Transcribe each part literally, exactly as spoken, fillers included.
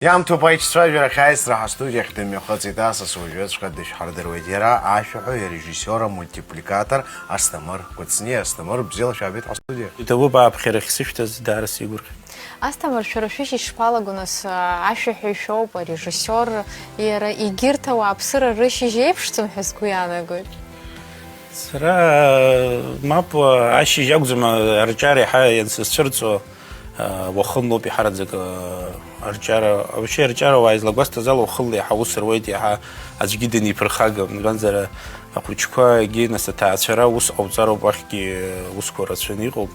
Иаамҭоуп аиҿцәажәарахь аисра ҳастудиахь дымҩахыҵит асас, уажәыҵәҟьа дышәҳардыруеит иара, ашәаҳәаҩ, арежиссиор, амультипликатор Асҭамыр Кәыҵниа. Асҭамыр, бзиала шәаабеит ҳастудиа. Иҭабуп ааԥхьара ахьсышәҭаз, даара сеигәырӷьеит. Асҭамыр, шәара шәышьыжь шԥалаго, нас, ашәаҳәаҩ шәоуп, арежиссиор, иара егьырҭ ауааԥсыра рышьыжь еиԥшӡам ҳәа сгәы иаанагоит. Сара, мап, ашьыжь акәӡам, арҿиара иаҳа иансызцәырҵуа, уахынлоуп иаҳараӡак, арҿиара, вообще арҿиара уаа излагәасҭаз ала уахынла иаҳа ус руеит, иаҳа аӡәгьы даниԥырхагам, избанзар, ахәыҷқәагьы, нас, аҭаацәара ус ҟауҵароуп, уахьгьы усқәа рацәаны иҟоуп.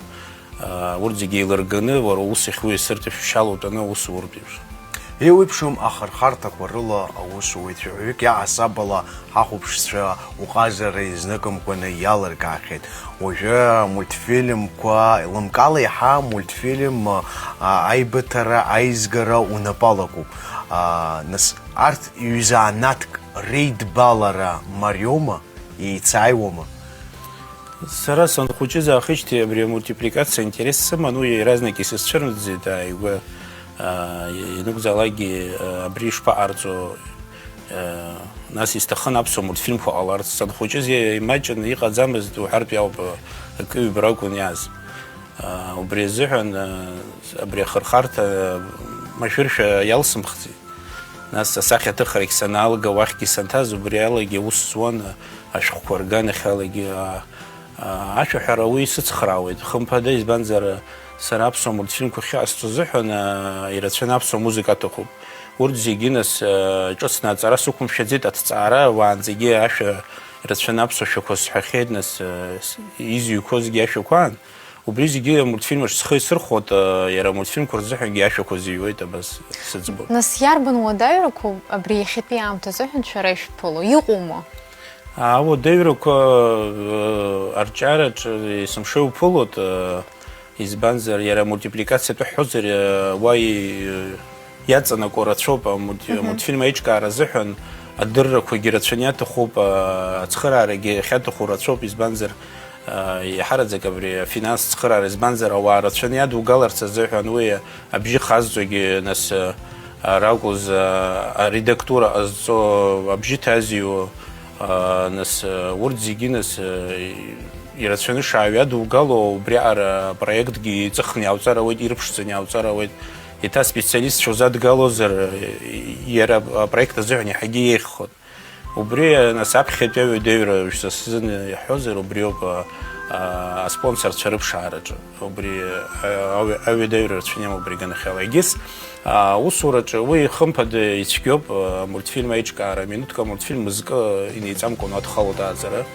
Урҭ зегьы еилырганы, уара уус иахьуеисырҭа шәышьала утәаны аус ууртә еиԥш. Еиуеиԥшым ахырхарҭақәа рыла аус уеит. Шәаҳәаҩык иаҳасаб ала ҳахәаԥшцәа уҟазара изныкымкәаны иалыркаахьеит. Уажәы амультфильмқәа, лымкаала еиҳа амультфильм, а, аибыҭара, аизгара унапы алакуп. А, нас, арҭ ҩ-занааҭк реидбалара мариоума, еицааиуама? Сара санхәыҷыз аахижьҭеи абри амультипликациа аинтерес сыман, уи иаразнак исызцәырымҵӡеит, ааигәа, аа, ианакәзаалакгьы, аа, абри ишԥаҟарҵо, аа, нас исҭахын аԥсуа мультфильмқәа ҟаларц. Санхәыҷыз иа-, имаҷын, иҟаӡамызт уҳәартә иауп, акы-ҩба ракәын иааз. Аа, убри азыҳәан, аа, абри ахырхарҭа, аа, машәыршәа иалсымхӡеит. Нас асахьаҭыхрагь санаалга, уахьгьы санҭаз, убри алагьы аус зуан, ашәҟәқәа рганахьалагьы, а, а, ашәаҳәара уи сыцхраауеит. Хымԥада, избанзар, сара аԥсуа мультфильмқәа ахьыҟасҵо азыҳәан, а, ирацәаны аԥсуа музыка аҭахуп. Урҭ зегьы, нас, а, ҿыцны аҵара сықәымшәаӡеит, аҭҵаара уаанӡагьы ашәа рацәаны аԥсуа шәақәа сҳәахьеит, нас, а, с-, изыҩқәозгьы ашәақәан. Убри зегьы амультфильм аҿы схы исырхәоит, э, иара амультфильмқәа рзыҳәангьы ашәақәа зыҩуеит, абас сыӡбоит. Нас иарбан уадаҩрақәоу абри иахьатәи аамҭа азыҳәан шәара ишәԥыло? Иҟоума? Ауадаҩрақәа, э, арҿиараҿы есымша иуԥылоит, э, избанзар, иара амультипликациа атәы ҳҳәозар, э, уа и-, иаҵанакуа рацәоуп, амульти-, Мгм. Амультфильм аиҿкаара азыҳәан адыррақәагьы рацәаны иаҭахуп, а, ацхыраарагьы ахьаҭаху рацәоуп, избанзар, а, иаҳараӡак абри афинанс цхыраара, избанзар, ауаа рацәаны иадугаларц азыҳәан уи абжьы хазҵогьы, нас, а, ракәыз, а, аредактура ҟазҵо, абжьы ҭазиуа, а, нас, а, урҭ зегьы, нас, а, ирацәаны шааҩадугало, убриаҟара апроектгьы иҵыхны иаауҵар ауеит, ирԥшӡаны иаауҵар ауеит. Еиҭа специалистцәа узадгалозар, иара апроект азыҳәан иаҳагьы еиӷьхон. Убри, нас, аԥхьатәи аҩадаҩра, шәзы сзын иаҳҳәозар, убриоуп, а, а, аспонсорцәа рыԥшаараҿы. Убри, а, ауи-, аҩадаҩра рацәаниам убри аганахьала. Егьыс, а, аусураҿы уи, хымԥада, ицәгьоуп, а, амультфильм аиҿкаара, минуҭк амультфильм мызкы инеиҵамкәан уадхалоит аҟаҵара,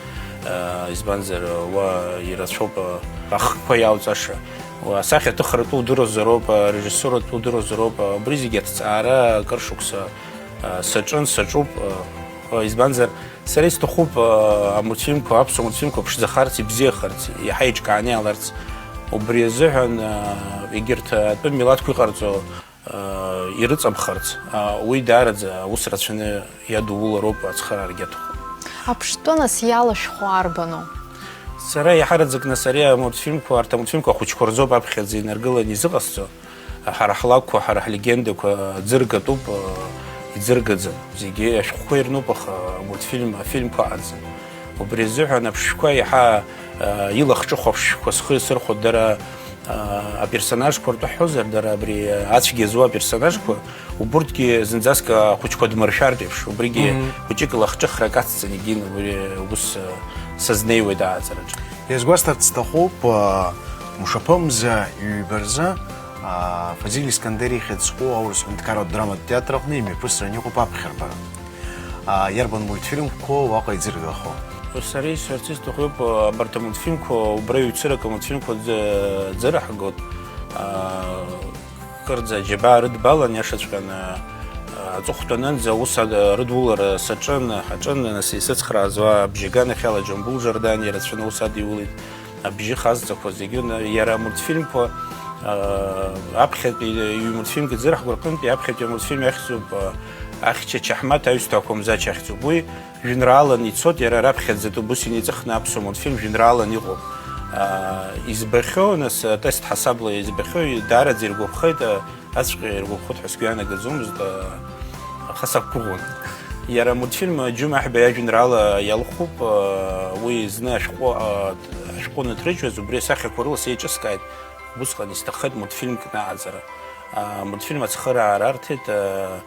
а, избанзар, уа ирацәоуп, а, ахкқәа иалҵаша. Уа асахьаҭыхратәы удыруазароуп, арежиссуратә удыруазароуп, а, убри зегьы аҭҵаара акыр шықәса, а, саҿын, саҿуп, а, а, избанзар, сара исҭахуп, а, амультфильмқәа, аԥсуа мультфильмқәа ԥшӡахарц, ибзиахарц, иаҳа еиҿкааны иааларц. Убри азыҳәан, а, егьырҭ атәым милаҭқәа иҟарҵо, а, ирыҵамхарц, а, уи даараӡа аус рацәаны иадулароуп, ацхыраарагьы аҭахуп. Аԥштәы, нас, иалашәхәо арбану? Сара иаҳараӡак, нас, ари амультфильмқәа, арҭ амультфильмқәа ахәыҷқәа рзоуп аԥхьаӡа инаргыланы изыҟасҵо. Ҳара ҳлакәқәа, ҳара ҳлегендақәа ӡыргатәуп, иӡыргаӡам. Зегьы ашәҟәқәа ирнуп, аха амультфильм, афильмқәа аӡам. Убри азыҳәан аԥшшәқәа иаҳа, а, илахҿыху аԥшшәқәа схы исырхәоит, дара, а, аперсонажқәа ртәы ҳҳәозар, дара абри ацәгьа зуа аперсонажқәа, убурҭгьы зынӡаск ахәыҷқәа дмыршәартә еиԥш, убригьы Мгм. Хәыҷык лахҿыхрак ацҵан егьин, убри ус, а, сазнеиуеит ааҵраҿы. Иазгәасҭарц сҭахуп, а, мшаԥымза ҩба рзы, а, Фазиль Искандер ихьӡ зху аурыс ҳәынҭқарратә драматә театр аҟны имҩаԥысран иҟоуп аԥхьарбара. А, иарбан мультфильмқәоу уаҟа иӡыргахо? Сара исҳәарц исҭаху иоуп, абарҭ амультфильмқәа, убра ҩцырак амультфильмқәа ӡы-, ӡырҳгоит. А, кырӡа аџьабаа рыдбалан, иашаҵәҟьаны, а, аҵыхәтәанынӡа аус ад-, рыдулара саҿын, ҳаҿын, нас исыцхрааз уа абжьы аганахьала Џьамбул Жордан ирацәаны аус адиулеит. Абжьы хазҵақәа зегьы, на-, иара амультфильмқәа, а, аԥхьатәи ҩ-мультфильмк ӡырҳго рҟынтәи аԥхьатәи амультфильм иахьӡуп, а, Ахьча Чаҳмаҭ аҩсҭаа қәамзач ахьӡуп. Уи жәеинрааланы ицоит, иара раԥхьаӡатәи убыс инеиҵыхны аԥсуа мультфильм жәеинрааланы иҟоуп. Аа, избахьоу, нас, атест ҳасабла избахьоу, даараӡа иргәаԥхеит, аа, аҵәҟьа иргәаԥхоит ҳәа сгәы иаанагаӡомызт, аа, аха сақәгәыӷуан. Иара амультфильм Џьума Аҳәба иажәеинраала иалхуп, аа, уи зны ашәҟәы, аа, ашәҟәы аныҭрыжьуаз, убри асахьақәа рыла сеиҿыскааит, усҟан исҭаххеит мультфильмк анаҟаҵара. Аа, амультфильм ацхыраара арҭеит, аа,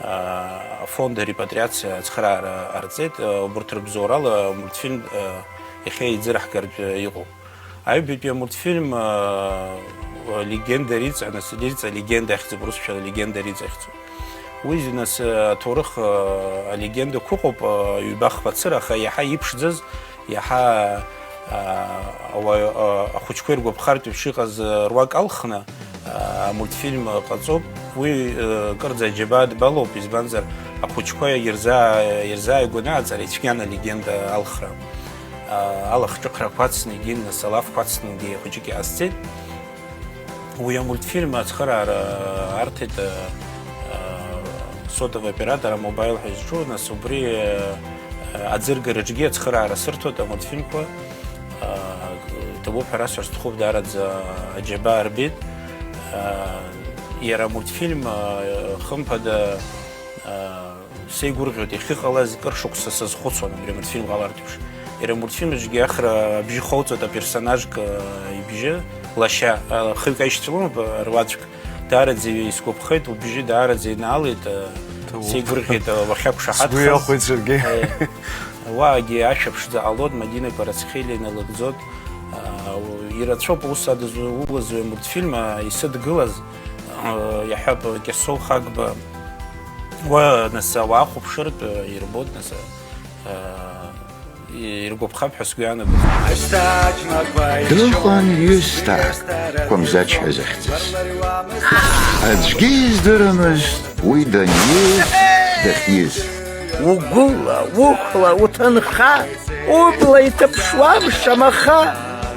аа, афонд репатриациа ацхыраара ҟарҵеит, аа, убарҭ рыбзоурала амультфильм, аа, иахьа еизыраҳгартә иҟоуп. Аҩбатәи амультфильм, аа, Легенда Риҵа, нас, Риҵа Легенда ахьӡуп, урысшәала Легенда Риҵа ахьӡуп. Уи, нас, аҭоурых, аа, алегендақәа ыҟоуп, аа, ҩба-хԥа цыра, аха иаҳа иԥшӡаз, иаҳа, аа, ауаҩ-, аа, ахәыҷқәа иргәаԥхартә еиԥш иҟаз, аа, руак алхны, аа, амультфильм ҟаҵоуп. Уи, аа, кырӡа аџьабаа дбалоуп, избанзар, ахәыҷқәа ирзаа-, ирзааигәаны аҵара ицәгьан алегенда алхра. Аа, алахҿыхрақәа ацны, егьи, нас, алафқәа ацныгьы хәыҷык иҟасҵеит. Уи амультфильм ацхыраара арҭеит, аа, сотовый оператор, амобаил ҳәа изҿу, нас убри, аа, аӡыргараҿгьы ацхыраара сырҭоит амультфильмқәа. Аа, ҭабуп ҳәа расҳәар сҭахуп, даараӡа аџьабаа рбеит. Аа, иара амультфильм, аа, хымԥада, аа, сеигәырӷьоит, иахьыҟалаз кыр шықәса сазхәыцуан абри амультфильм ҟалартә еиԥш. Иара амультфильм аҿгьы Ахра абжьы хоуҵоит аперсонажк, э, ибжьы, лашьа, э, хҩык аишьцәа лымоуп, э, руаӡәк. Даараӡа исгәаԥхеит, убжьы даараӡа инаалеит, э, Ҭабуп. Сеигәырӷьеит, э, уахьақәшаҳаҭхаз. Сгәы иахәеит саргьы. Э, уаагьы ашәа ԥшӡа ҟалоит, Мадина Кәарацхелиа иналыгӡоит. Э, ирацәоуп ус адызулаз уи амультфильм, э, исыдгылаз, э, иаҳҳәап, Кьасоу Хагба. Уа, нас, ауаа хәаԥшыртә, э, ирбоит, нас, э, иргәаԥхап ҳәа сгәы иаанагоит. Дыҟан ҩысҭаак, Қәамзач ҳәа захьӡыз. Аӡәгьы издырамызт уи даниз, дахьиз. Угәыла, ухәла, уҭынха, убла иҭаԥшуам шамаха.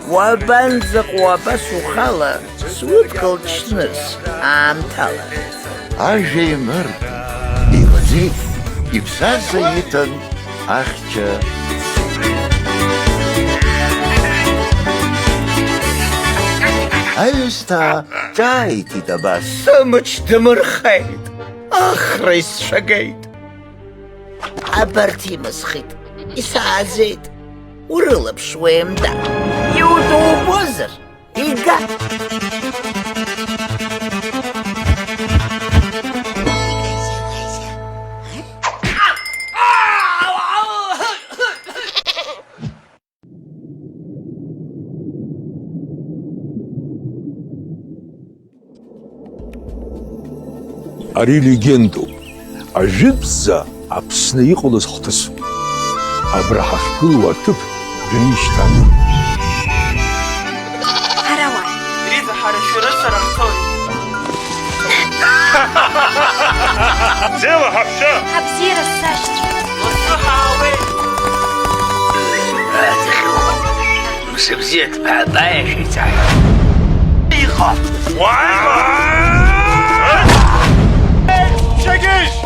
Уабанӡаҟоу абас ухала? Судкылт ҽныз аамҭала. Ажәа еимырдеит, еилаӡеит, иԥсаса иҭан ахьча. Аҩысҭаа ҿааиҭит абас. Сымч дымырхеит, Ахра исцәагеит. Абарҭ имысхит, исааӡеит. Урылаԥш уеимда. Иудубозар, ига. Ари легендоуп. Ажәытәӡа Аԥсны иҟалаз хҭысуп. Абра ҳахьгылоу аҭыԥ дунеишьҭан. Ҳара уааит. Риза, ҳара шәарыцара ҳцоит. Бзиала ҳаҳәшьа! Абзиара сзашьцәа! Лассы ҳаауеит! Мсыбзиа ҭбаа баиашәа ицааит. Иҟоуп! Уааи! Шәагьежь!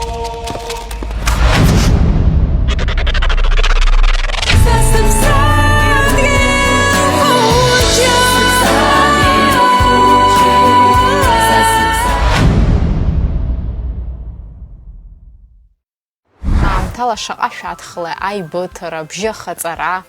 Аамҭала шаҟа шәадхалеи, аибыҭара, абжьы ахаҵара?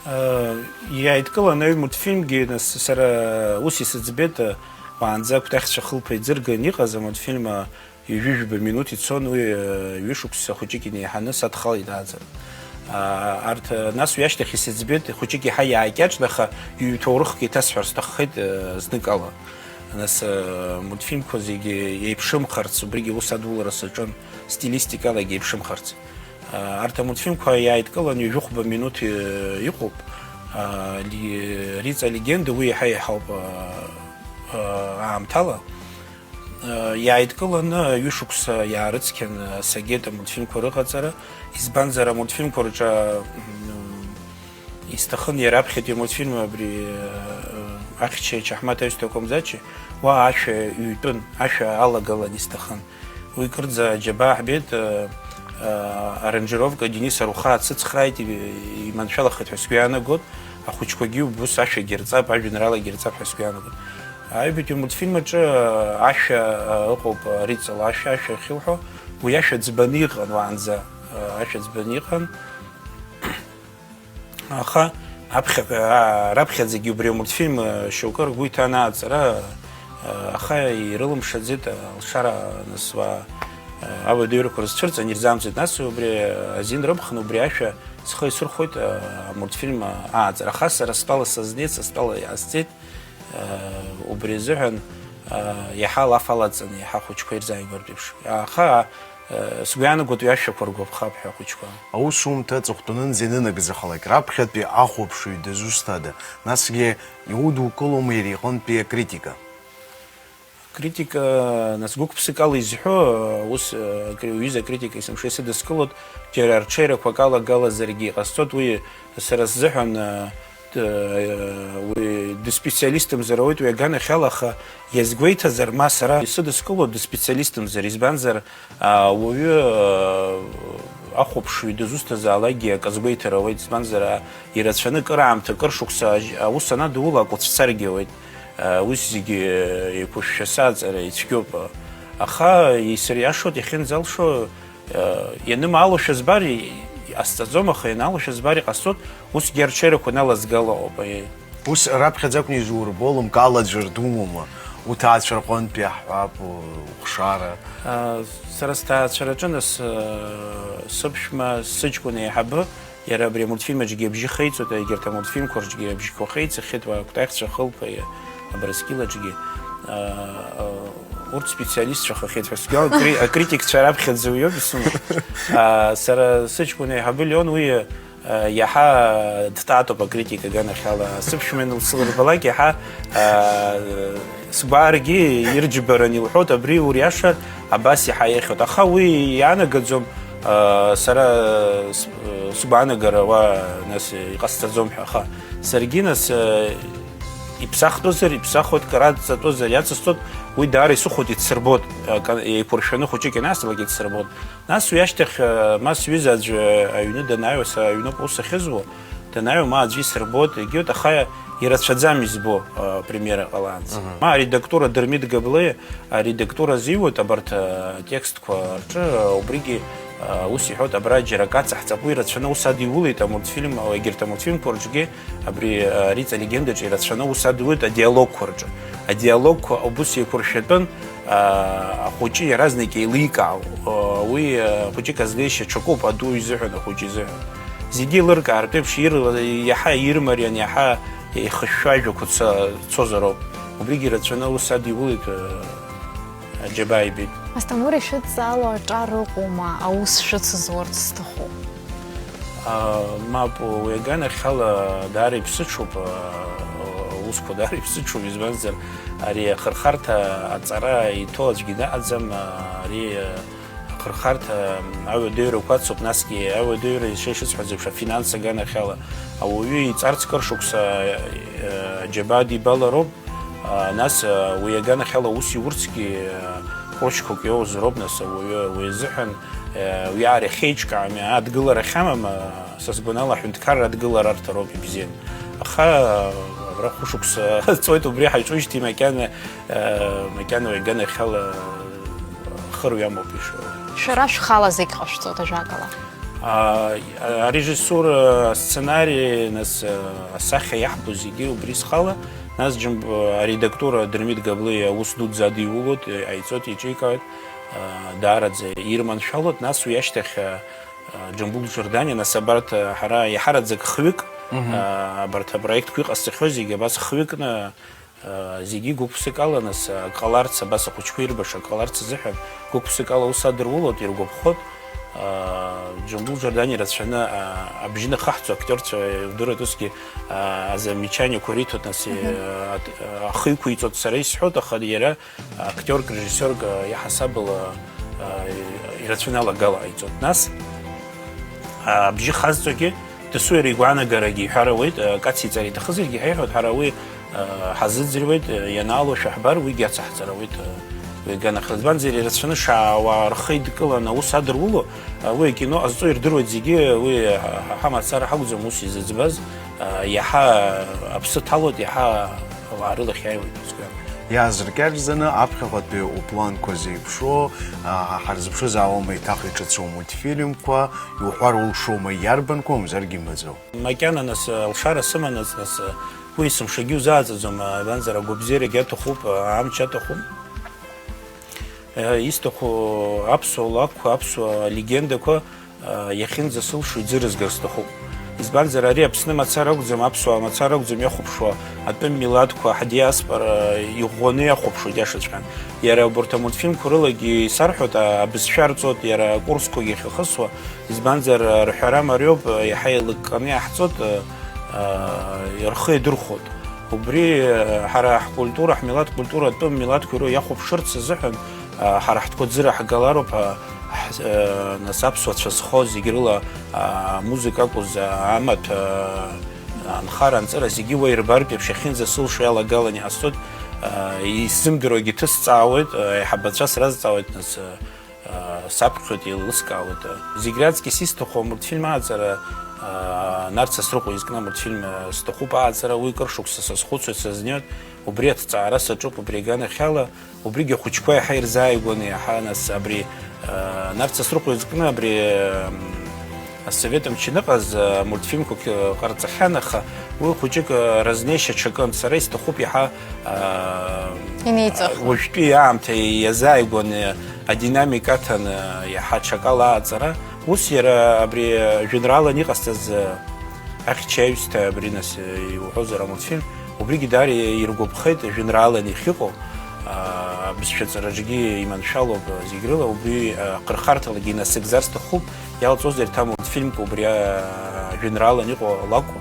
Э, иааидкылан аҩ мультфильмгьы, нас, сара ус исыӡбеит, э, уаанӡа акәтаӷьцәа хылԥа иӡырган иҟаз амультфильм, э, ҩажәижәаба минуҭ ицон, уи, э, ҩышықәса хәыҷык инеиҳаны садхалеит ааӡара. А, арҭ, э, нас уи ашьҭахь исыӡбеит, хәыҷык иаҳа иаакьаҿны, аха ҩ-ҭоурыхк еиҭасҳәар сҭаххеит, э, зныкала. Нас, э, мультфильмқәа зегьы еиԥшымхарц, убригьы ус адулара саҿын, стилистикалагьы еиԥшымхарц. Арҭ амультфильмқәа иааидкылан ҩажәихәба минуҭ, э, иҟоуп. А, ли-, Риҵа алегенда уи иаҳа иаҳауп, а, а, аамҭала. А, иааидкыланы ҩышықәса иаарыцқьан, а, сагеит амультфильмқәа рыҟаҵара, избанзар, амультфильмқәа рҿы, м, исҭахын иара аԥхьатәи амультфильм абри, а, ахьча Чаҳмаҭ аҩсҭаа Қәамзачи, уа ашәа ҩтәын, ашәа алагалан исҭахын. Уи кырӡа аџьабаа ҳбеит, э, э, аранжировка Денис Аруха ацыцхрааит, и-, иманшәалахеит ҳәа сгәы иаанагоит. Ахәыҷқәагьы убыс ашәагьы рҵап, ажәеинраалагьы рҵап ҳәа сгәы иаанагоит. Аҩбатәи амультфильм аҿы, а, ашәа, а, ыҟоуп, а, Риҵала ашәа, ашәа ахьылҳәо, уи ашәа ӡбаны иҟан уаанӡа, а, ашәа ӡбаны иҟан. Аха аԥхьаҟа, а, раԥхьаӡагьы убри амультфильм, а, шьоукы ргәы иҭан ааҵара, а, аха ирылымшаӡеит, а, алшара анысуа, а, ауадаҩрақәа рызцәырҵан ирзамҵит. Нас убри азин рымхны убри ашәа схы исырхәоит, а, амультфильм, а, ааҵара. Аха сара стәала сазнеит, са стәала иаасҵеит, а, убри азыҳәан, а, иаҳа алаф алаҵаны, иаҳа ахәыҷқәа ирзааигәартә еиԥш. Аха, а, сгәы иаанагоит уи ашәақәа ргәаԥхап ҳәа ахәыҷқәа. Аусумҭа аҵыхәтәанынӡа ианынагӡахалак, раԥхьатәи ахәаԥшҩы дызусҭада? Насгьы иудукылома иара иҟынтәи акритика? Критика, нас, гәык-ԥсыкала изҳәо, ус, акри-, уҩыза акритика есымша исыдыскылоит, џьара арҽеирақәак алагалазаргьы иҟасҵоит, уи сара сзыҳәан, д-, уи дыспециалистымзар ауеит уи аганахьала, аха иазгәеиҭазар, ма сара исыдыскылоит дыспециалистымзар, избанзар, а, уаҩы, а, ахәаԥшҩы дызусҭазаалакгьы акы азгәеиҭар ауеит, избанзар, а, ирацәаны кыр аамҭа, кыр шықәса ажь-, аус анадула акәыцәцаргьы ауеит. А, ус зегьы еиқәышәшәаса аҵара ицәгьоуп. Аха исыриашоит, иахьынӡалшо, а, ианымаалошәа збар, и-, иҟасҵаӡом, аха ианаалошәа збар иҟасҵоит, усгьы арҽеирақәа налазгало ауп, аиеи. Ус раԥхьаӡа акәны изурбо лымкаала аӡәыр думоума? Уҭаацәа рҟынтәи иаҳҳәап, ухшара. А, сара сҭаацәараҿы, нас, а, сыԥшәма, сыҷкәын еиҳабы, иара абри амультфильм аҿгьы абжьы хеиҵоит, егьырҭ амультфильмқәа рҿгьы абжьқәа хеиҵахьеит, уа акәтаӷьцәа хылԥа, Абрыскьыл аҿгьы. А, а, урҭ специалистцәахахьеит ҳәа сгәы иаанагоит, акри-, акритикцәа раԥхьаӡа уиоуп исымоу. А, сара сыҷкәын еиҳабы Леон уи, а, иаҳа дтатоуп акритика аганахьала. Сыԥшәма ианылсылырбалак иаҳа, а, сгәааргьы ирџьбаран илҳәоит, абри уриашар, абас иаҳа еиӷьуп. Аха уи иаанагаӡом, а, сара с-, сгәаанагара уа, нас, иҟасҵаӡом ҳәа. Аха саргьы, нас, а, иԥсахтәызар, иԥсахуеит, кыр адҵатәызар, иацысҵоит, уи даара исыхәоит, ицсырбоит, а, ка-, еиқәыршәаны хәыҷык ианасҭалак ицсырбоит. Нас уи ашьҭахь, а, ма сҩыза аӡәы аҩны данааиуа, са аҩныҟа ус ахьызуа, данааиуа, ма аӡәы исырбоит, егьиуеит, аха ирацәаӡам избо, а, премиера ҟалаанӡа. Мгм. Ма аредактура Дырмит Габлиа, аредактура азиуеит абарҭ, а, атекстқәа рҿы, а, убригьы, а, ус иҳәоит, абра џьара акы аҵаҳҵап, уи рацәаны ус адиулеит амультфильм, а, егьырҭ амультфильмқәа рҿгьы, абри, а, Риҵа легендаҿы ирацәаны ус адиулеит адиалогқәа рҿы. Адиалогқәа убыс еиқәыршәатәын, а, ахәыҷы иаразнак еиликаау, а, уи, а, хәыҷык азнеишьа ҽакуп, аду изыҳәан, ахәыҷы изыҳәан. Зегьы еилыркаартә еиԥш, ир-, иаҳа ирмариан, иаҳа еихышәшәо ажәақәа ца-, цозароуп. Убригьы ирацәаны аус адиулеит, а, аџьабаа ибеит. Асҭамыр ишәыдҵаало аҿар ыҟоума, аус шәыцызуарц зҭаху? А, мап, уи аганахьала даара иԥсыҽуп, а, аусқәа даара иԥсыҽуп, избанзар, ари ахырхарҭа аҵара иҭоу аӡәгьы даҟаӡам, а, ари, а, ахырхарҭа, а, ауадаҩрақәа ацуп, насгьы ауадаҩра, ишеишысҳәаз еиԥш, афинанс аганахьала ауаҩы иҵарц кыр шықәса, а, џьабаа дибалароуп. А, нас, а, уи аганахьала аус иурцгьы, а, хәыршьқәак иоуазароуп, нас, ауаҩы, уи азыҳәан, а, уи аара иахьеиҿкаами, адгылара ахьамам, а, са сгәанала, аҳәынҭқарра адгылара арҭароуп ибзиан. Аха, а, абра хәышықәса ҵуеит, убри ҳаиҿужьҭеи макьана, а, макьана уи аганахьала, а, хырҩамоуп ишыҟоу. Шәара шәхала зегь ҟашәҵоит, ажәакала. А, арежиссура, асценари, нас, а, асахьа иаҳбо зегьы убри схала. Нас Џьамб-, аредактура Дырмит Габлиа аус дуӡӡа адиулоит, аиҵоит, еиҿикааит, а, даараӡа ирманшәалоит. Нас уи ашьҭахь, а, а, Џьамбул Џьорданиа, нас абарҭ, а, ҳара иаҳараӡак хҩык, Мгм. а, абарҭ апроектқәа иҟасҵахьоу зегьы абас хҩыкны, а, зегьы гәык-ԥсыкала, нас, а, ак ҟаларц, абас ахәыҷқәа ирбаша ак ҟаларц азыҳәан, гәык-ԥсыкала аус адырулоит, иргәаԥхоит. А, Џьамбул Џьорданиа ирацәаны, а, абжьы нахаҳҵо актиорцәа, иудыруеит усгьы, а, азамечаниақәа риҭоит, нас, Мгм. а, ат-, а, ахы иқәиҵоит, сара исҳәоит, аха иара актиорк, режиссиорк, а, иаҳасабала, а, ирацәаны алагала ҟаиҵоит. Нас, а, абжьы хазҵогьы, дасу иара игәаанагарагьы иҳәар ауеит, а, кациҵара иҭахызаргьы ҳаиҳәоит, ҳара уи, а, ҳазыӡырҩуеит, а, ианаалошәа ҳбар, уигьы ацаҳҵара ауеит, а, уи аганахьала. Избанзар, ирацәаны шаауаа рхы идкыланы аус адыруло, а, уи акино ҟазҵо ирдыруеит зегьы, уи, а, ҳа-, ҳамацара ҳакәӡам ус изыӡбаз, Иаҳа аԥсы ҭалоит, иаҳа ауаа рылахь иааиуеит ус. Иаазыркьаҿӡаны аԥхьаҟатәи упланқәа зеиԥшроу, ҳарзыԥшызаауама еиҭах иҿыцу амультфильмқәа, иуҳәар улшома иарбанқәоу, мамзаргьы имаӡоу? Макьана нас, алшара сыманаҵ нас, уи есымшагьы узааӡаӡом, избанзар агәабзиарагьы аҭахуп, амч аҭахуп. Исҭаху аԥсуа лакәқәа, аԥсуа легендақәа, иахьынӡасылшо иӡырызгар сҭахуп. Избанзар, ари Аԥсны мацара акәӡам, аԥсуаа мацара акәӡам иахәаԥшуа, атәым милаҭқәа, ҳдиаспора иӷәӷәаны иахәаԥшуеит, иашаҵәҟьан. Иара убарҭ амультфильмқәа рылагьы исарҳәоит, а-, абызшәа рҵоит, иара акурсқәагьы ахьахысуа, избанзар, рҳәара мариоуп, иаҳа еилыкканы иаҳҵоит, а, рхы иадырхәоит. Убри, ҳара ҳкультура, ҳмилаҭ культура атәым милаҭқәа ируа иахәаԥшырц азыҳәан, ҳара ҳтәқәа ӡыра ҳгалароуп, ҳ-, нас аԥсуацәа зхо зегь рыла, амузыка акәыз, амаҭәа, анхара, анҵыра зегьы уа ирбартә еиԥш иахьынӡасылшо иалагалан иҟасҵоит, исзымдыруагьы ҭысҵаауеит, аиҳабацәа сразҵаауеит, нас, саԥхьоит, еилыскаауеит. Зегь раҵкьыс исҭаху амультфильм ааҵара, Нарҭ Сасрыҟәа изкны амультфильм, сҭахуп ааҵара, уи кыр шықәса сазхәыцуеит, сазнеиуеит, убри аҭҵаара саҿуп, убри аганахьала. Убригьы ахәыҷқәа иаҳа ирзааигәаны, иаҳа, нас, абри, а, Нарҭ Сасрыҟәа изкны абри, м, асовет мчы аныҟаз, а, мультфильмқәак, а, ҟарҵахьан, аха уи хәыҷык, а, разнеишьа ҽакын. Сара исҭахуп иаҳа, а, Инеиҵых. Уажәтәи аамҭа иазааигәаны адинамика аҭаны иаҳа ҽакала ааҵара. Ус иара абри, а, жәеинрааланы иҟасҵаз, а, Ахьчаҩсҭа абри, нас, иуҳәозар, амультфильм, убригьы даара иргәаԥхеит, жәеинрааланы иахьыҟоу, аа, абызшәа ҵараҿгьы иманшәалоуп, зегь рыла, убри, аа, ахырхарҭалагьы инасыгӡар сҭахуп, иалҵуазар, еиҭа амультфильмқәа убри, аа, жәеинрааланы иҟоу алакә,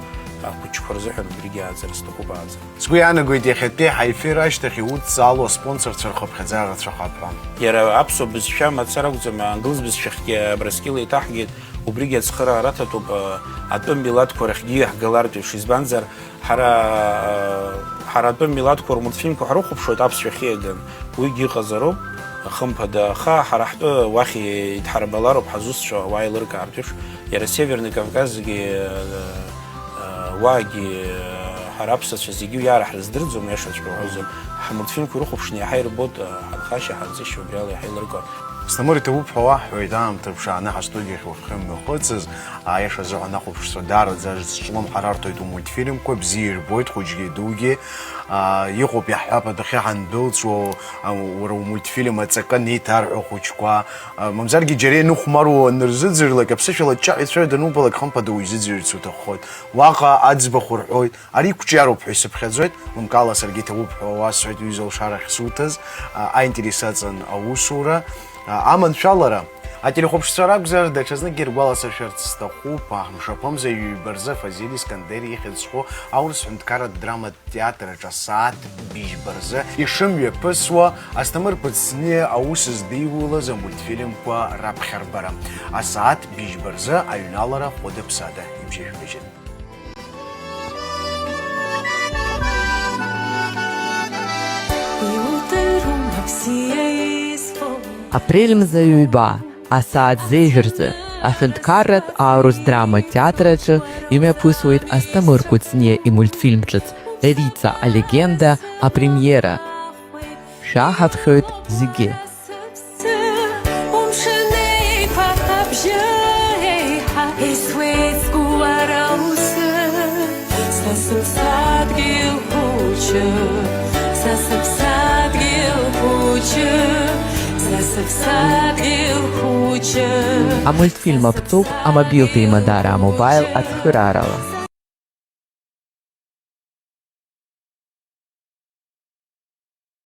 ахәыҷқәа рзыҳәан убригьы ааӡара сҭахуп, ааӡара. Сгәы иаанагоит, иахьатәи ҳаефир ашьҭахь иудҵаало аспонсорцәа рхыԥхьаӡара рацәахап ҳәа. Иара аԥсуа бызшәа мацара акәӡам, англыз бызшәахьгьы Абрыскьыл еиҭаҳгеит. Убригьы ацхыраара аҭатәуп, э, атәым милаҭқәа рахьгьы иаҳгалартә еиԥш, избанзар, ҳара, э, ҳара атәым милаҭқәа рмультфильмқәа ҳрыхәаԥшуеит аԥсшәа ахьиаган, уигьы ыҟазароуп, хымԥада, аха ҳара ҳтәы уахь идҳарбалароуп ҳазусҭцәа ауаа еилыркаартә еиԥш, иара Северный Кавказгьы, э, э, уаагьы, э, ҳара аԥсацәа зегьы уиаара ҳрыздырӡом, иашаҵәҟьа уҳәозар, ҳмультфильмқәа ирыхәаԥшны иаҳа ирбоит, э, ҳанхашьа, ҳанҵышьа убриала иаҳа еилыркаап. Асҭамыр, иҭабуп ҳәа уаҳҳәоит, аамҭа ԥшааны ҳастудиахь уахьымҩахыҵыз, аиаша азыҳәан ахәаԥшцәа даараӡа зҿлымҳара арҭоит умультфильмқәа, бзиа ирбоит хәыҷгьы дугьы, аа, иҟоуп, иаҳҳәап, адәахьы ҳандәылҵуа, а, уара умультфильм аҵакы анеиҭарҳәо ахәыҷқәа, а, мамзаргьы џьара ианыхәмаруа анырзыӡырҩлак, аԥсышәала аҷҷаҳәа ицәажәо данубалак, хымԥада уизыӡырҩырц уҭаххоит. Уаҟа аӡбахә рҳәоит. Ари иқәҿиароуп ҳәа исыԥхьаӡоит, лымкаала саргьы иҭабуп ҳәа уасҳәоит, ҩыза алшара ахьсуҭаз, а, аинтерес аҵан аусура, а, аманшәалара. Ателехәаԥшцәа ракәзар, даҽазныкгьы ргәаласыршәарц сҭахуп, а, мшаԥымза ҩба рзы Фазиль Искандер ихьӡ зху аурыс ҳәынҭқарратә драматә театр аҿы асааҭ быжьба рзы ишымҩаԥысуа Асҭамыр Кәыҵниа аус здиулаз амультфильмқәа раԥхьарбара. Асааҭ быжьба рзы аҩналара хәыда-ԥсада ибжьышәмыжьын. Иудырума бзиа избо? Апрель мза ҩба, асааҭ зежә рзы, аҳәынҭқарратә аурыс драматә театр аҿы имҩаԥысуеит Асҭамыр Кәыҵниа имультфильм ҿыц Рица алегенда апремиера. Шәаҳаԥхьоит зегьы. Умшын еиқәа абжьы еиҳа исуеит сгәы уара усы. Са сыԥсадгьыл хәыҷы, са сыԥсадгьыл хәыҷы, са сыԥсадгьыл хәыҷы. Амультфильм аԥҵоуп амобилтә еимадара А-Мобаил ацхыраарала.